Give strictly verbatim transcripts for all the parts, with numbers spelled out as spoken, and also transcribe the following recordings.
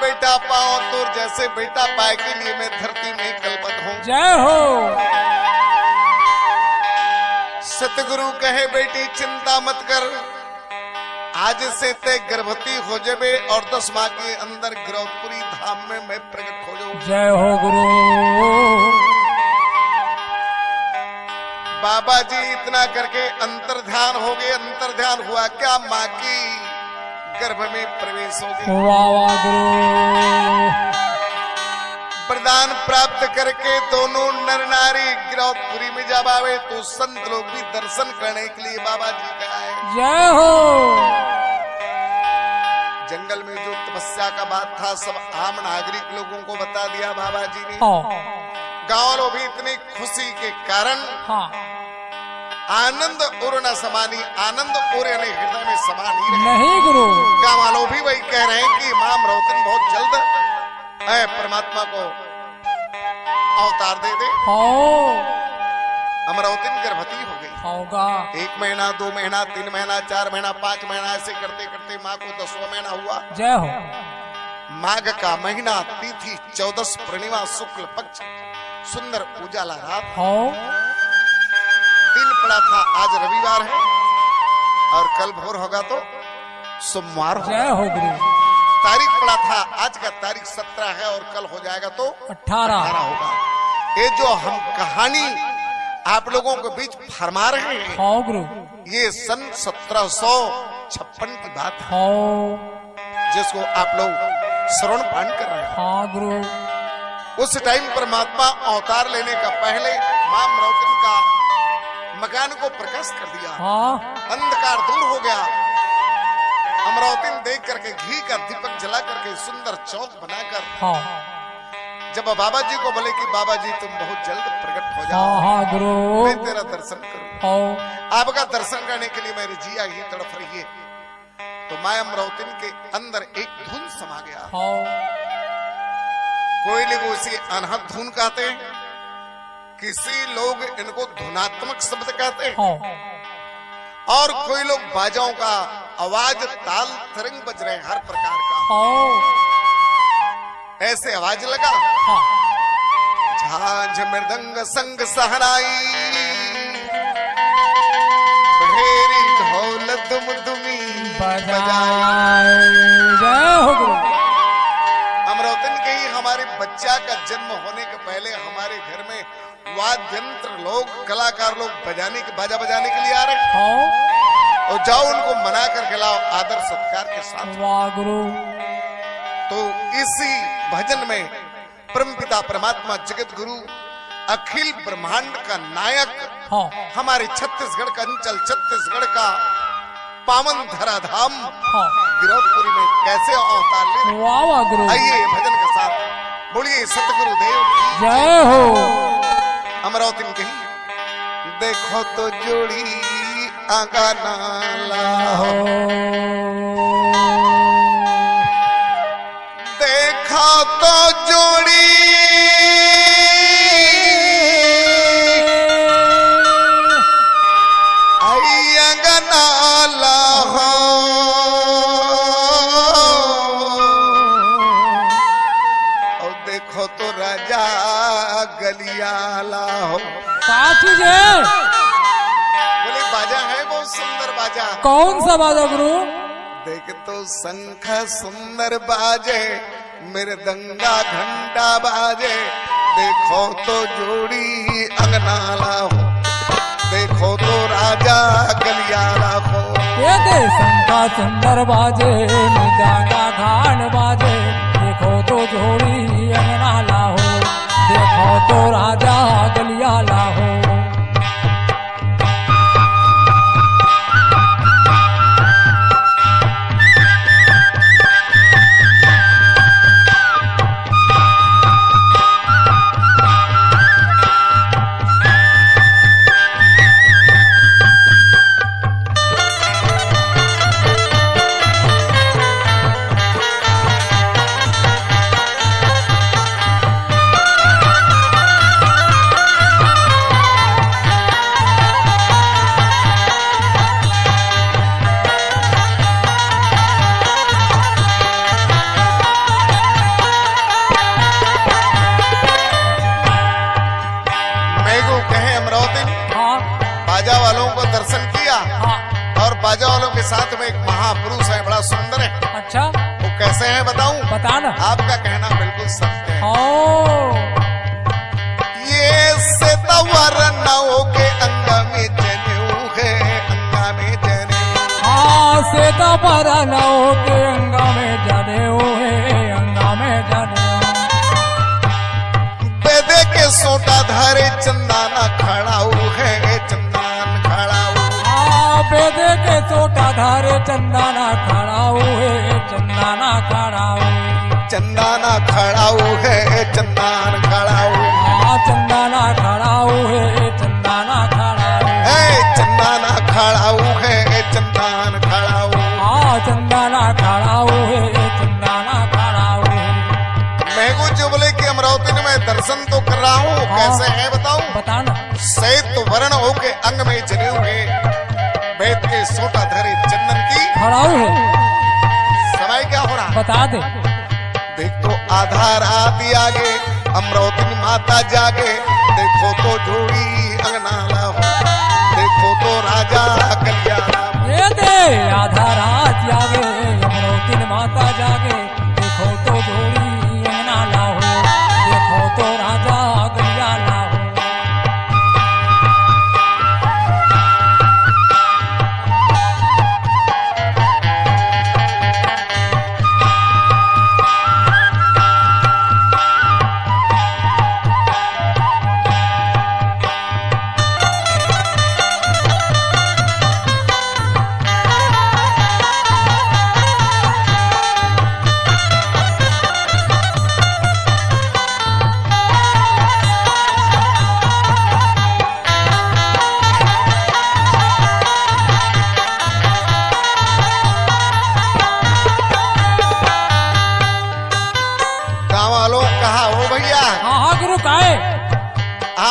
बेटा पाओ, तोर जैसे बेटा पाए के लिए मैं धरती में कलपत हूँ। जय हो। सतगुरु कहे, बेटी चिंता मत कर, आज से ते गर्भवती हो जाबे और दस माह के अंदर गिरौदपुरी धाम में मैं प्रकट हो जाऊँ। जय हो गुरु। बाबा जी इतना करके अंतर ध्यान हो गए। अंतर ध्यान हुआ क्या? माँ की गर्भ में प्रवेश हो गए। वाह, वाह गुरु। वरदान प्राप्त करके दोनों नर नारी गिरौदपुरी में जब आवे तो संत लोग भी दर्शन करने के लिए बाबा जी का आए। जय हो। जंगल में जो तपस्या का बात था, सब आम नागरिक लोगों को बता दिया बाबा जी ने। हाँ। गांव वालों भी इतनी खुशी के कारण हाँ। आनंद उर न समानी, आनंद उर यानी हृदय में समा नहीं रहे। नहीं गुरु। गांव वालों भी वही कह रहे हैं कि माँ अमरौतिन बहुत जल्द ऐ परमात्मा को अवतार दे दे। हाँ। अमरौतिन गर्भवती हो गई। होगा। एक महीना, दो महीना, तीन महीना, चार महीना, पाँच महीना, ऐसे करते करते माँ को दसवां महीना हुआ। जय हो। माघ का महीना, तिथि चौदस, पूर्णिमा, शुक्ल पक्ष, सुंदर उजाला रात। हाँ। दिन पड़ा था, आज रविवार है और कल भोर होगा तो सोमवार होगा। जय हो गुरु। तारीख पड़ा था, आज का तारीख सत्रह है और कल हो जाएगा तो अठारह। अठारह होगा। ये जो हम कहानी आप लोगों के बीच फरमा रहे हैं, हाँ गुरु। ये सन सत्रह सौ छप्पन की बात है, हाँ। जिसको आप लोग श्रवण पान कर रहे हैं। हाँ गुरु। उस टाइम परमात्मा अवतार लेने का पहले माँ अमरौतिन का मकान को प्रकाश कर दिया। हाँ। अंधकार दूर हो गया। अमरौतिन देख करके घी का दीपक जला करके सुंदर चौक बनाकर हाँ। जब बाबा जी को बोले कि बाबा जी तुम बहुत जल्द प्रकट हो जाओ, हाँ, हाँ, गुरु। मैं तेरा दर्शन करूँ। हाँ। आपका दर्शन करने के लिए मेरी जिया ही तड़प रही है। तो माँ अमरौतिन के अंदर एक धुन समा गया। हाँ। कोई लोग उसे अनहद धुन कहते हैं, किसी लोग इनको धुनात्मक शब्द कहते हैं। हाँ। और कोई लोग बाजाओं का आवाज, ताल, तरंग बज रहे हैं हर प्रकार का। हाँ। ऐसे आवाज लगा। हाँ। झांझ मृदंग संग सहनाई, भेरी ढोल दुम दुमी बजाई। बजाई। जय हो गुरु। अमरौतिन के ही हमारे बच्चा का जन्म होने के पहले हमारे घर में वाद्य यंत्र लोग, कलाकार लोग बजाने के, बाजा बजाने के लिए आ रहे हैं। हाँ। और जाओ उनको मना करके लाओ आदर सत्कार के साथ। वाह गुरु। तो इसी भजन में परमपिता परमात्मा जगत गुरु अखिल ब्रह्मांड का नायक हाँ। हमारे छत्तीसगढ़ का अंचल, छत्तीसगढ़ का पावन धराधाम हाँ। गिरौदपुरी में कैसे अवतार ले। वाह, वाह, गुरु। आइए, भजन के साथ बोलिए सतगुरु देव की जय हो। अमरौतिन कही, देखो तो जोड़ी अंगना ला हो। देखो तो जोड़ी आई अंगना ला हो। और देखो तो राजा गलियाला हो। का चीज है? बोले, बाजा है बहुत सुंदर बाजा। कौन सा बाजा गुरु? देख तो शंख सुंदर बाजे, मृदंगा घंटा बाजे, देखो तो जोड़ी अंगनाला हो, देखो तो राजा गलियाला हो। ये दे शंख सुंदर बाजे, मृदंगा घंटा बाजे, देखो तो जोड़ी अंगनाला हो, देखो तो राजा गलियाला हो। पराना होके अंगा में जाने हुए, अंगा में जाने। बेदे के सोटा धारे चंदाना खड़ाऊ है, चंदान खड़ाऊ। आ, बेदे के सोटा धारे चंदाना खड़ाऊ है, चंदाना खड़ाऊ। चंदाना खड़ाऊ है, चंदान खड़ाऊ। आ, चंदाना खड़ाऊ है, चंदाना खड़ाऊ। ए, चंदाना खड़ाऊ है, चंदान खड़ाऊ। आ, चंदाना खड़ाऊ है, चंदाना खड़ाऊ है। महगू जुबले की अमरावती में दर्शन तो कर रहा हूँ, हाँ। कैसे है बताऊँ? बताना। श्वेत वर्ण होके अंग में जने हुए, बेद के सोटा धरे चंदन की। खड़ाऊ है। समय क्या हो रहा? बता दे। देख तो आधा रात आगे, अमरावती माता जागे, देखो तो जोड़ी अंगना लाओ, देखो तो राजा कल्याण। ये दे आधा रात आगे, अमरावती माता जागे, देखो तो जोड़ी अंगना लाओ, देखो तो राजा गैया लाओ। गाँव वालों कहा हो भैया, हाँ, हाँ, गुरु, काहे?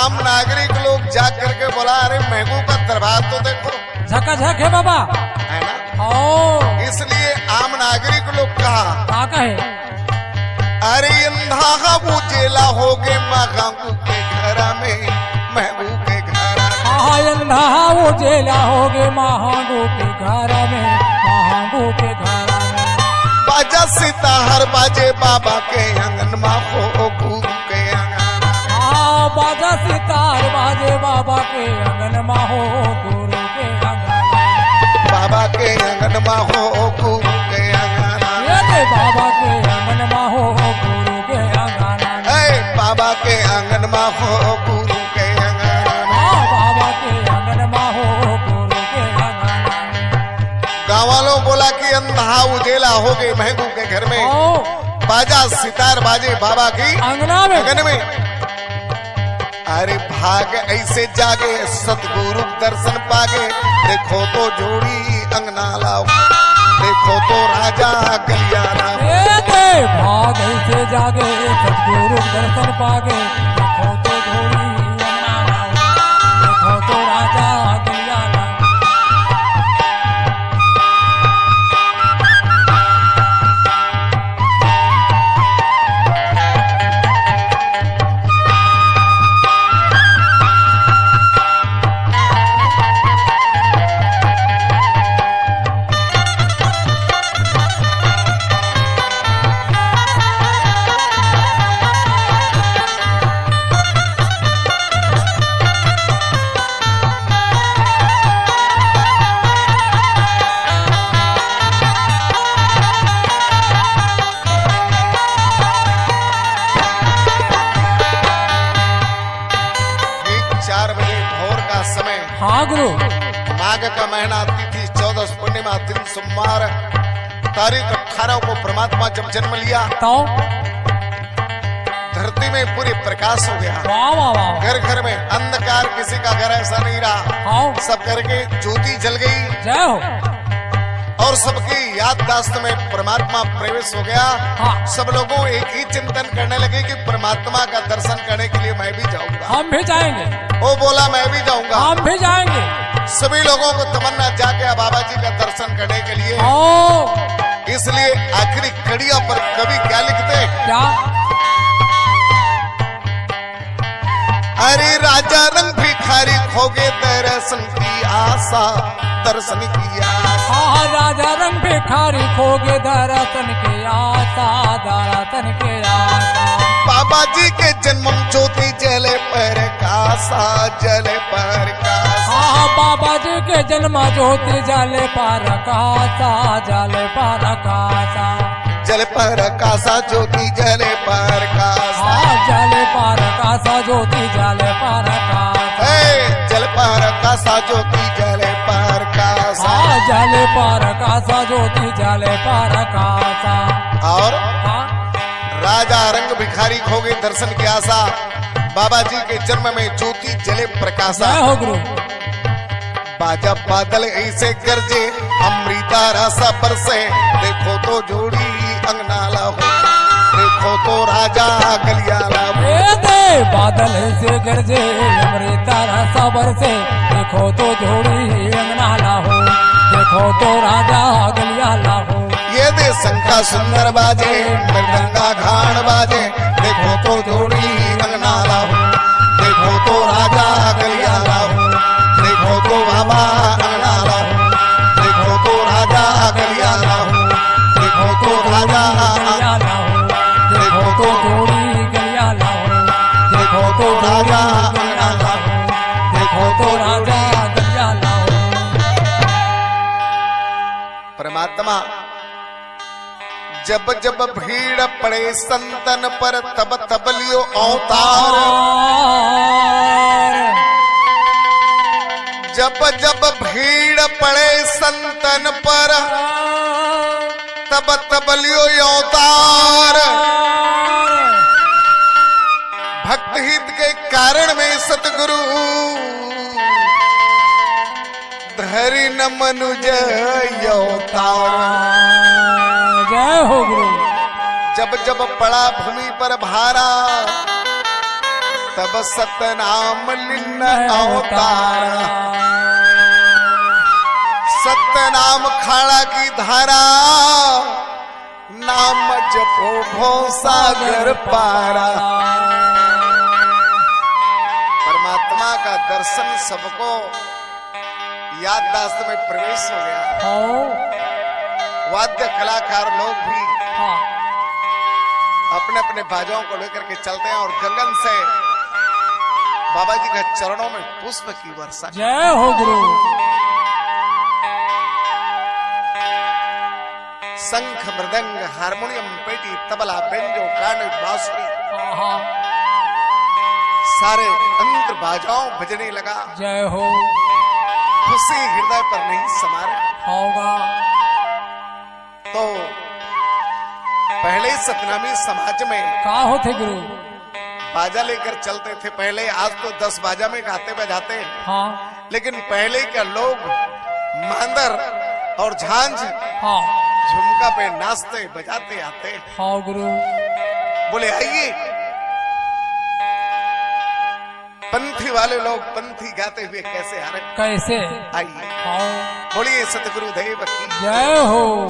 आम नागरिक लोग जा करके बोला, "अरे, महगू का दरबार तो देखो।" झकाझक है बाबा। है ना? ओ। इसलिए आम नागरिक लोग कहा, का कहे? अरे, अंधा उजेला होगे महंगू के घर में, महंगू के घर में। हाँ, अंधा उजेला होगे महंगू के घर में, महंगू के घर में। बाजा सितार बाजे बाबा के आंगन मा हो, गुरु के आंगन। हाँ, बाजा सितार बाजे बाबा के आंगन मा हो, गुरु के आंगन। बाबा के आंगन मा हो, गुरु के आंगन। ये दे बाबा के आंगन मा हो, गुरु के आंगन। ए, बाबा के आंगन मा हो, गुरु के आंगन। हाँ, बाबा के आंगन मा हो, गुरु के आंगन। गाँव वालों बोला कि अंधा उजेला होगे महंगू के घर में। ओ। बाजा सितार बाजे बाबा की अंगना में। आंगन में। अरे भाग ऐसे जागे सतगुरु दर्शन पागे, देखो तो जोड़ी अंगना लाओ, देखो तो राजा गैया लाओ। ए दे भाग ऐसे जागे सतगुरु दर्शन पागे, देखो तो जोड़ी अंगना लाओ, देखो तो राजा गैया लाओ। ठीक चार बजे भोर का समय। हाँ गुरु। माघ का महीना, तिथि चौदस, पूर्णिमा दिन सोमवार, तारीख अठारह को परमात्मा जब जन्म लिया, तो? धरती में पूरी प्रकाश हो गया। वाह, वाह, वाह। घर घर में अंधकार, किसी का घर ऐसा नहीं रहा। हाँ। सब घर के ज्योति जल गई। जय हो। और सबकी याददाश्त में परमात्मा प्रवेश हो गया। हाँ। सब लोगों एक ही चिंतन करने लगे कि परमात्मा का दर्शन करने के लिए मैं भी जाऊंगा। हम भी जाएंगे। वो बोला, "मैं भी जाऊंगा।" हम भी जाएंगे। सभी लोगों को तमन्ना जाग गया बाबा जी का दर्शन करने के लिए। ओ। इसलिए आखिरी कड़िया पर कवि क्या लिखते हैं? क्या? अरे राजा रंग भिखारी खोगे दर्शन की आशा, दर्शन की आशा। हाँ, राजा रंग भिखारी खोगे दर्शन की आशा, दर्शन की आशा। बाबा बाबा जी के जन्म ज्योति जले परकासा, जले परकासा। हाँ, बाबा जी के जन्म ज्योति जले परकासा, जले परकासा। जले परकासा ज्योति जले परकासा। हाँ, जले परकासा ज्योति जले परकासा। हे, जले परकासा ज्योति जले परकासा। हाँ, जले परकासा ज्योति जले परकासा। और हाँ। राजा रंग भिखारी खोगे दर्शन के आसा, बाबा जी के जन्म में ज्योति जले प्रकाशा। जय हो गुरु। बाजा बादल ऐसे गरजे, अमृता रसा बरसे, देखो तो जोड़ी अंगनाला हो, देखो तो राजा गलियाला हो। ए दे, बादल ऐसे गरजे, अमृता रसा बरसे, देखो तो जोड़ी अंगनाला हो, देखो तो राजा गलियाला हो। ये दे शंखा सुंदर बाजे, मृदंगा घाण बाजे, देखो तो जोड़ी अंगनाला हो, देखो तो राजा गलियाला हो, देखो तो बाबा अंगनाला हो, देखो तो राजा गलियाला हो, देखो तो राजा अंगनाला हो, देखो तो जोड़ी गलियाला हो, देखो तो राजा अंगनाला हो, देखो तो राजा गलियाला हो। परमात्मा जब जब भीड़ पड़े संतन पर, तब तब लियो अवतार। जब जब भीड़ पड़े संतन पर, तब तब लियो अवतार। भक्त हित के कारण में सतगुरु धरि न मनुज अवतार। जय हो गुरु। जब जब पड़ा भूमि पर भारा, तब सतनाम लीन अवतारा। सतनाम खाड़ा की धारा, नाम जपो भव सागर पारा। परमात्मा का दर्शन सबको याददाश्त में प्रवेश हो गया। हाँ। वाद्य कलाकार लोग भी हाँ। अपने अपने बाजाओं को लेकर के चलते हैं और गगन से बाबा जी के चरणों में पुष्प की वर्षा। जय हो गुरु। शंख, मृदंग, हारमोनियम, पेटी, तबला, बेंजो, कार्नेट, बांसुरी, आहा। सारे तंत्र बाजाओं बजने लगा। जय हो। खुशी हृदय पर नहीं समा रही। होगा। तो पहले सतनामी समाज में का होथे गुरु? बाजा लेकर चलते थे पहले, आज तो दस बाजा में गाते बजाते हैं। हाँ। लेकिन पहले का लोग मांदर और झांझ हाँ। झुमका पे नाचते बजाते आते हैं। हाँ गुरु। बोले, आइए, पंथी वाले लोग पंथी गाते हुए कैसे आ रहे हैं? कैसे? आइए। हाँ। बोलिए सतगुरु देव की जय हो।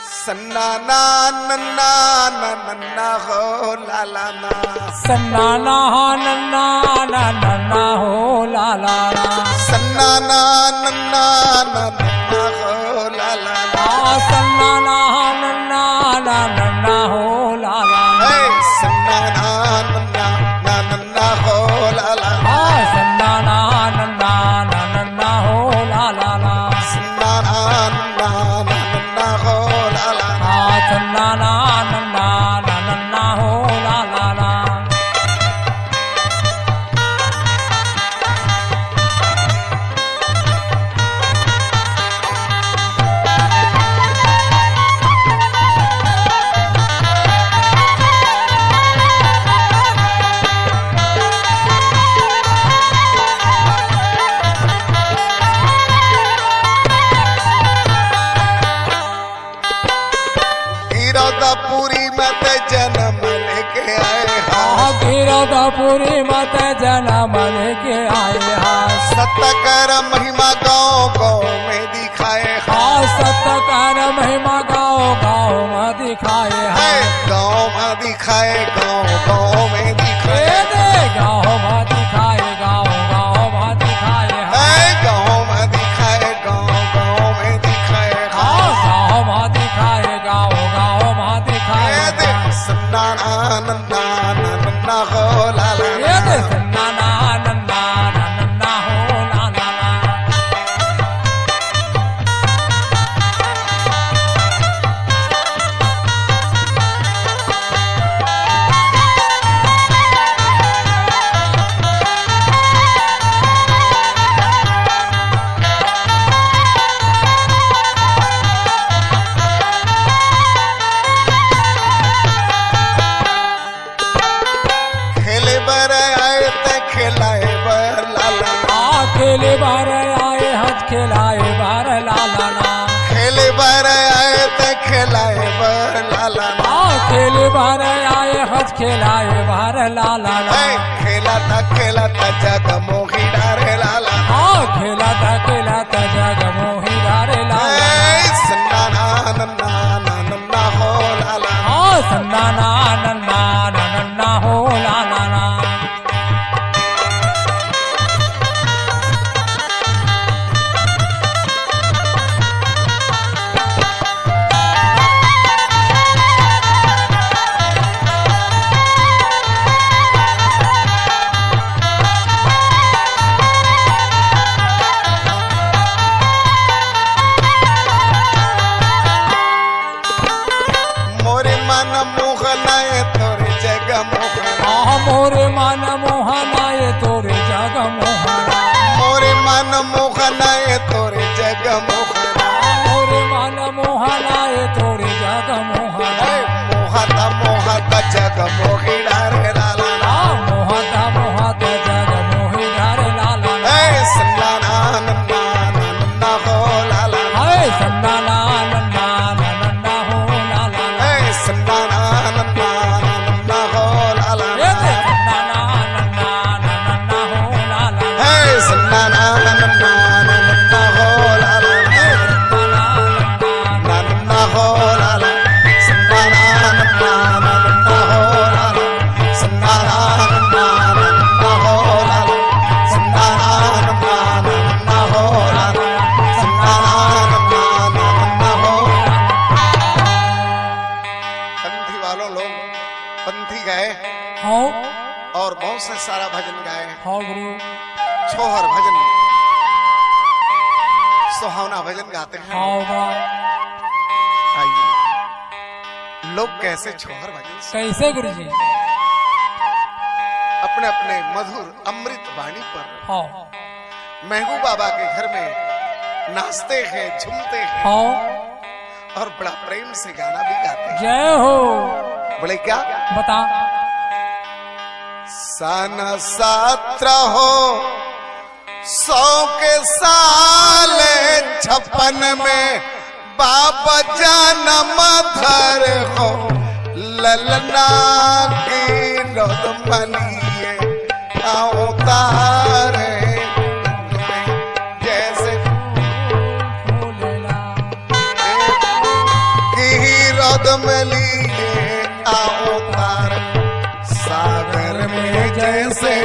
सन्ना ना नन्ना ना नन्ना हो लाला ना। सन्ना ना नन्ना ना नन्ना हो लाला ना। सन्ना ना नन्ना ना नन्ना हो लाला ना। आ, सन्ना ना नन्ना ना नन्ना हो लाला ना। हे, सन्ना ना नन्ना ना नन्ना हो लाला ना। आ, सन्ना ना नन्ना ना नन्ना हो लाला ना। सन्ना ना नन्ना ना नन्ना हो लाला ना। आ, सन्ना ना नन्ना ना नन्ना हो लाला ना। गिरौदापुरी में ते जन्म लेके आए हा। हाँ, गिरौदापुरी में ते जन्म लेके आए हा। सत कर महिमा गाँव गाँव में दिखाए हा। हाँ, सत कर महिमा गाँव गाँव में दिखाए हा। हे, गाँव में दिखाए, गाँव गाँव में दिखाए। ए दे, गाँव में दिखाए, गाँव गाँव में दिखाए हा। हे, गाँव में दिखाए, गाँव गाँव में दिखाए। हाँ, गाँव में दिखाए, गाँव गाँव में दिखाए। ए दे, सन्ना ना नन्ना हो ला ला ये ला। दे सन्ना ना नन्ना ना नन्ना हो ला ला ला। खेले बर आए त खेलाए बर लाला ना। आ, खेले बर आए हज खेलाए बर लाला ना। खेले बर आए त खेलाए बर लाला ना। आ, खेले बर आए हज खेलाए बर लाला ना। ए, खेलत खेलत जग मोही डारे लाला ना। आ, खेलत खेलत जग मोही डारे लाला ना। ए, सन्ना ना नन्ना ना नन्ना हो लाला ना। आ, सन्ना ना नन्ना ना नन्ना हो लाला ना। मोरे मन मोहना ए तोरे जग मोहना। आह, मोरे मन मोहना ए तोरे जग मोहना। मोरे मन मोहना ए तोरे जग मोहना। मोरे मन मोहना ए तोरे जग मोहना। ए, मोहत मोहत जग मोही डारे लाला ना। आ, मोहत मोहत जग मोही डारे लाला ना। ए, सन्ना ना नन्ना ना नन्ना हो लाला ना। ए, सन्ना ना नन्ना ना नन्ना हो लाला ना। ए, सन्ना ना नन्ना ना नन्ना हो लाला ना। ए, दे सन्ना ना नन्ना ना नन्ना हो लाला ना। ए, सन्ना ना नन्ना ना नन्ना हो लाला ना। ए, सन्ना ना नन्ना ना नन्ना हो लाला। सन्ना ना नन्ना ना नन्ना हो लाला। सन्ना ना नन्ना ना नन्ना हो लाला। सन्ना ना नन्ना ना नन्ना हो लाला। सन्ना ना नन्ना ना नन्ना हो लाला। पंथी वालों लोग पंथी गाए हाँ। और बहुत से सारा भजन गाए। हाँ गुरु। छोहर भजन, सुहावना भजन गाते हैं। हाँ बा। आइए, लोग कैसे छोहर भजन से कैसे गुरु जी? अपने अपने मधुर अमृत वाणी पर हाँ। महबूब बाबा के घर में नाचते हैं, झूमते हैं। हाँ। और बड़ा प्रेम से गाना भी गाते हैं। जय हो। बोले क्या? बता। सन सत्रह हो, सौ के साल छप्पन में बाबा जन्म धर हो, ललना की रदमलिए अवतार जैसे गिरद में लिए अवतार, सागर में जैसे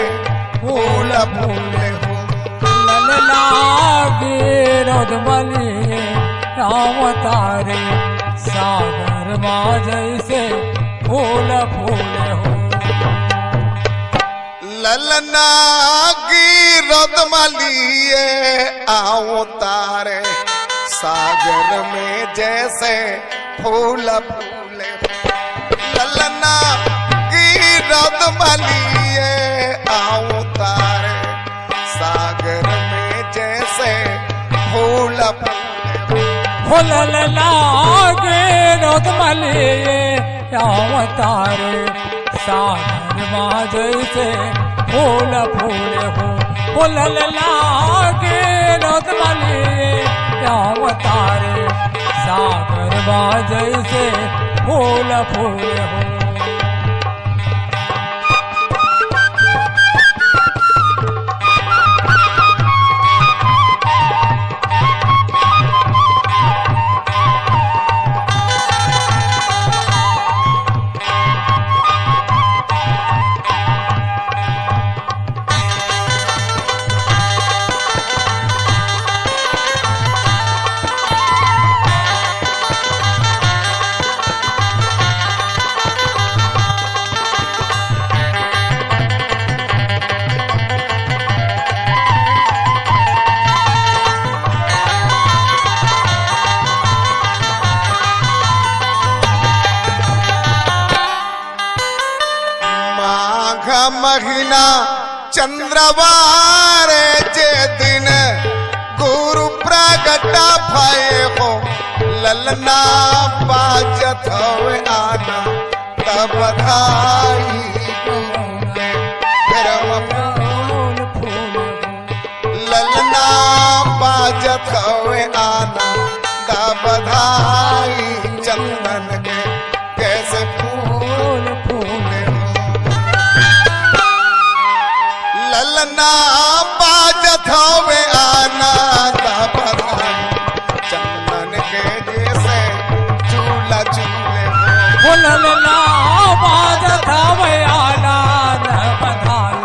फूल फूले हो। ललना गिरद में लिए अवतार, सागर में जैसे फूल फूले हो। ललना गिरद में लिए अवतार, सागर में जैसे फूल फूले। ललना गिरद में लिए अवतार, सागर में जैसे फूल फूले। हो ललना गिरद में लिए अवतार, सागर मा जैसे फूल फूले हो। हो ललना गिरद में लिए अवतार, सागर मा जैसे फूल फूले हो। का महीना चंद्रवार जे दिन गुरु प्रगट भए हो, ललना बाजत हवे आनंद बधाई। गरम ललना बाजत हवे आनंद बधाई, चंदन के जैसे फूल फूले हो। ललना बाजत हवे आनंद बधाई, चंदन के जैसे झूला झूले हो। हो ललना बाजत हवे आनंद बधाई,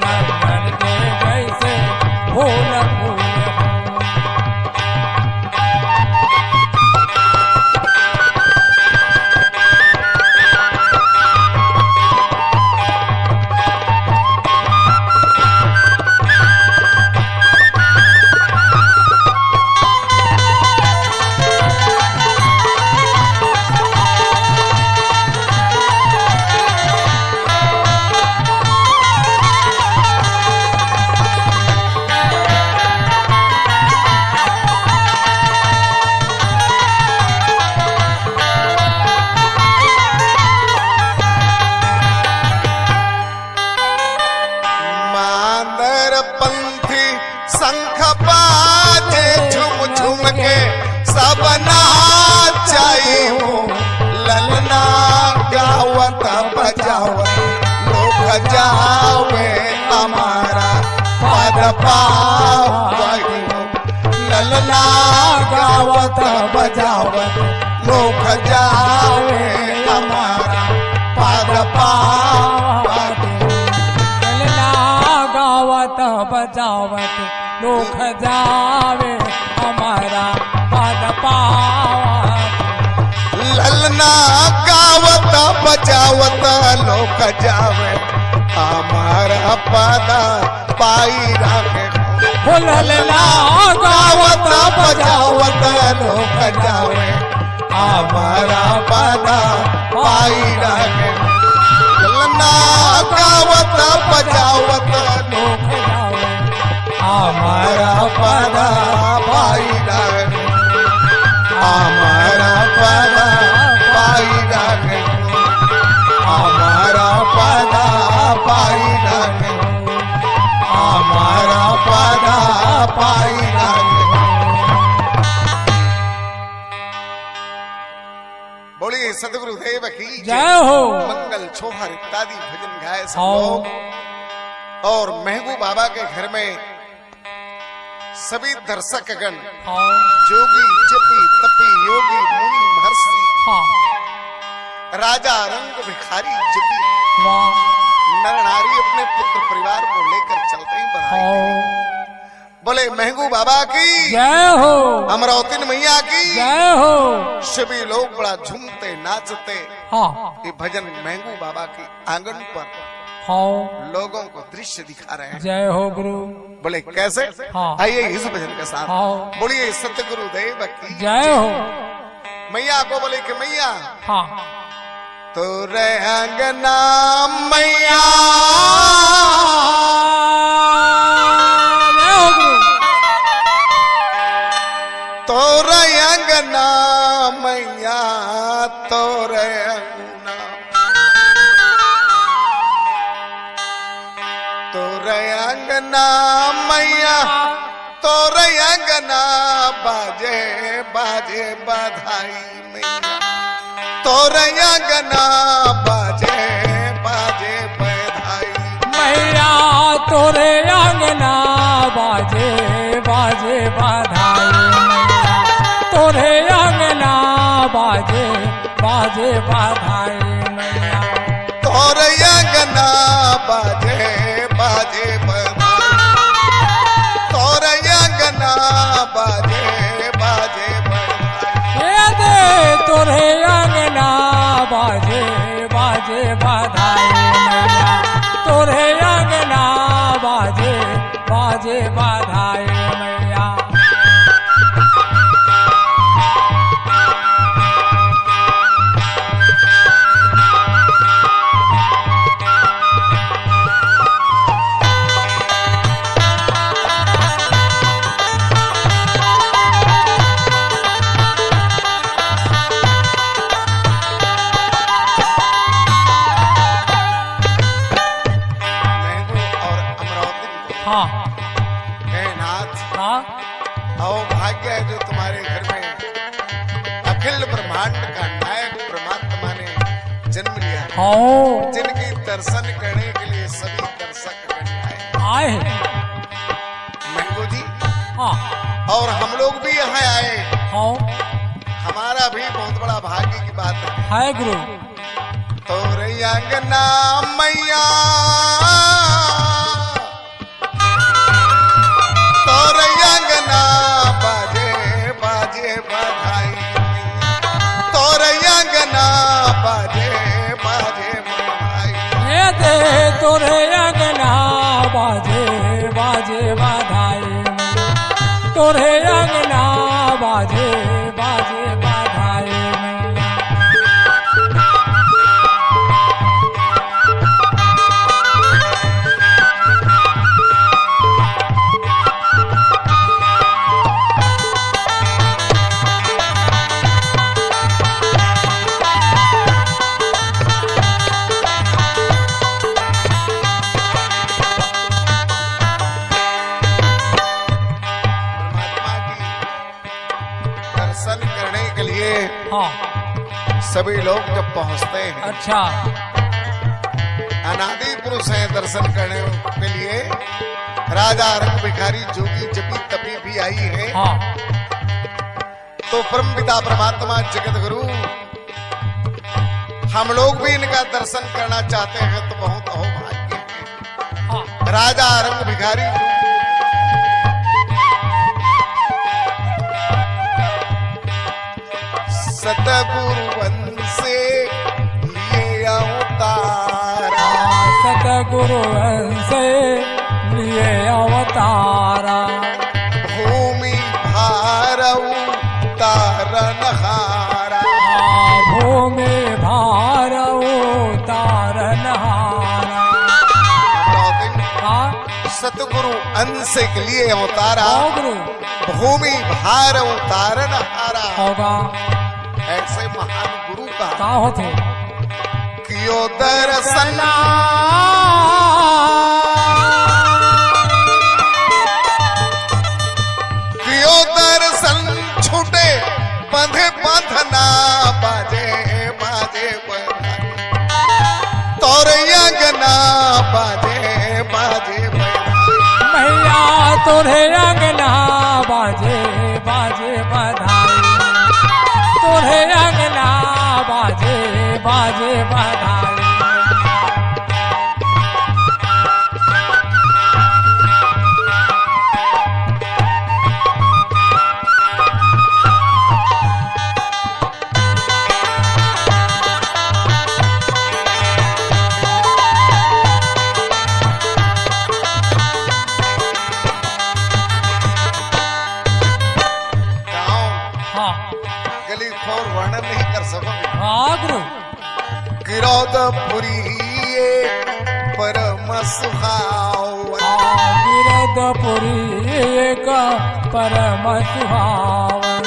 चंदन के जैसे फूल फूले हो। मांदर पंथी शंख बाजे झुम झुम के, सब नाचाई हो। ललना गावत बजावत लोग जावे, हमारा पद पावई हो। ललना गावत बजावत लोग जावे, हमारा पद पावई। ललना गावत बजावत लोग जावे, हमारा पद पावई। ललना गावत बजावत लोग जावे, हमारा पद पाई राखे। हो ललना गावत बजावत लोग जावे, हमारा पद पाई राखे। ललना गावत बजावत लोग जावे, हमारा पद पाई राखे। हमारा पद पाई राखे। हमारा पद पाई राखे। हमारा पद पाई राखे। बोलिए सतगुरुदेव की जय हो। मंगल छोहर इत्यादि भजन गाए सब हाँ। लोग। और महंगू बाबा के घर में सभी दर्शकगण, हाँ। जोगी, जपी, तपी, योगी, मुनि, महर्षि, हाँ। राजा, रंग, भिखारी, जपी, वाह। नर नारी अपने पुत्र परिवार को लेकर चलते ही बधाई हाँ। देंगे। बोले महंगू बाबा की जय हो। अमरावती मैया की जय हो। सभी लोग बड़ा झूमते नाचते हाँ। ये भजन महंगू बाबा के आंगन पर हाँ। लोगों को दृश्य दिखा रहे हैं। जय हो गुरु। बोले कैसे? हाँ। आइए इस भजन के साथ हाँ। बोलिए सतगुरुदेव की जय हो। मैया को बोले कि मैया हाँ। तोरे अंगना मैया जय हो गुरु। तोरे अंगना मैया, तोरे अंगना, तोरे अंगना मैया, तोरे अंगना बाजे, बाजे बधाई मैया। तोरे अंगना बाजे, बाजे बधाई। मैया तोरे अंगना बाजे, बाजे बधाई मैया। तोरे अंगना बाजे, बाजे बधाई मैया। तोरे अंगना बाजे, बाजे बधाई। तोरे अंगना बाजे, बाजे बधाई। हे दे तोरे अंगना बाजे, बाजे बधाई मैया। तोरे अंगना बाजे, बाजे बधाई मैया। हाँ। जिनकी दर्शन करने के लिए सभी दर्शक गण आए। आए हैं। महंगू जी। हाँ। और हम लोग भी यहाँ आए। हाँ। हमारा भी बहुत बड़ा भाग्य की बात है। है गुरु। तोरे अंगना मैया, तोरे अंगना बाजे, बाजे बधाई। तोरे अंगना बाजे, बाजे बधाई। ए दे तोरे अंगना बाजे, बाजे बधाई। तोरे अंगना बाजे, बाजे बधाई। परमात्मा की दर्शन करने के लिए हाँ। सभी लोग जब पहुंचते हैं, अच्छा। अनादि पुरुष हैं दर्शन करने के लिए। राजा रंग भिखारी जोगी जपी तपी भी आई है। हाँ। तो परम पिता परमात्मा जगत गुरु, हम लोग भी इनका दर्शन करना चाहते हैं तो बहुत अहोभाग्य है। राजा रंग भिखारी। सतगुरु वंश लिए अवतारा। सतगुरु वंश लिए अवतारा। भूमि भारऊ तारनहारा। भूमि भारऊ तारनहारा। हाँ। सतगुरु अंश के लिए अवतारा। हाँ गुरु। भूमि भार उतारन हारा। होगा। ऐसे महान गुरु का का होथे? कियो दर्शन। कियो दर्शन छूटे बंधे बंधना बाजे बाजे बधाई। तोरे अंगना बाजे बाजे बधाई। मैया तोरे अंगना बाजे बाजे बधाई। तोरे अंगना बाजे बाजे बधाई। गाँव हाँ। गली खोर वर्णन नहीं कर सकोगे। हाँ गुरु। गिरौदपुरी एक परम सुहावन। हाँ, गिरौदपुरी एक परम सुहावन।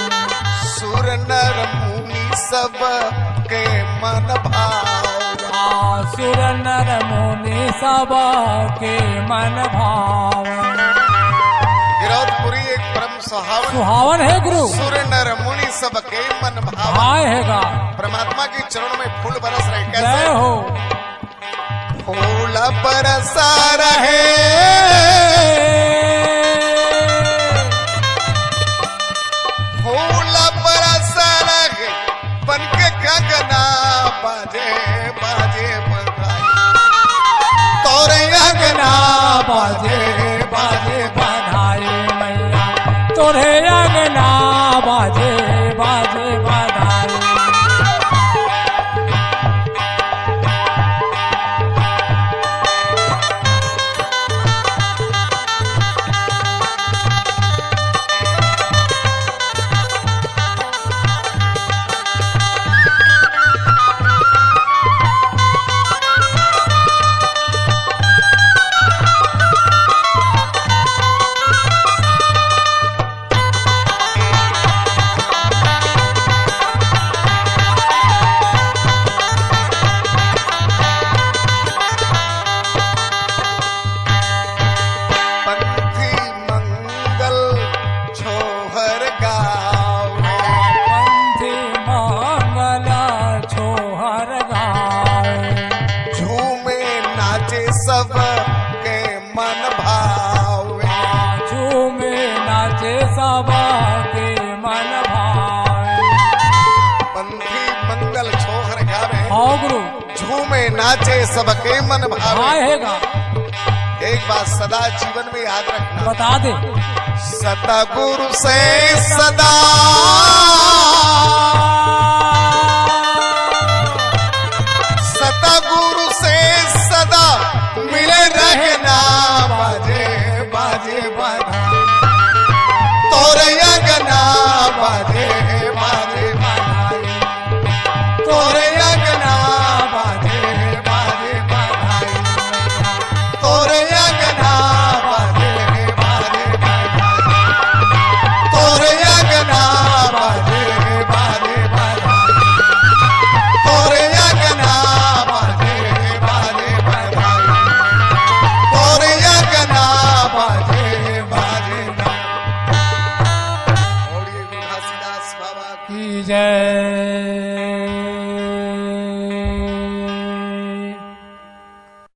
सुर नर मुनि सब के मन भावन। हाँ, सुर नर मुनि सब के मन भावन। गिरौदपुरी एक परम सुहावन। सुहावन है गुरु। सुर नर मुनि सब के मन भावन। भाए हैगा। परमात्मा के चरण में फूल बरस रहे। कैसे? जय हो। फूल बरसा रहे। फूल बरसा रहे। बन के कंगना बाजे, बाजे बधाई। तोरे अंगना बाजे, बाजे बधाई मैया। तोरे अंगना बाजे, बाजे बधाई। मंगल छोहर गावे। हाँ गुरु। झूमे नाचे सबके मन भावे। हाँ हे गा। एक बात सदा जीवन में याद रखना। बता दे। सतगुरु से सदा, सतगुरु से सदा मिले रहना। बाजे बाजे बधाई, तोरे अंगना बाजे बाजे बधाई, तोरे अंगना बाजे बाजे बधाई, तोरे अंगना बाजे बाजे बधाई, तोरे अंगना बाजे बाजे बधाई, तोरे अंगना बाजे बाजे बधाई, तोरे अंगना बाजे बाजे बधाई। घासीदास बाबा की जय।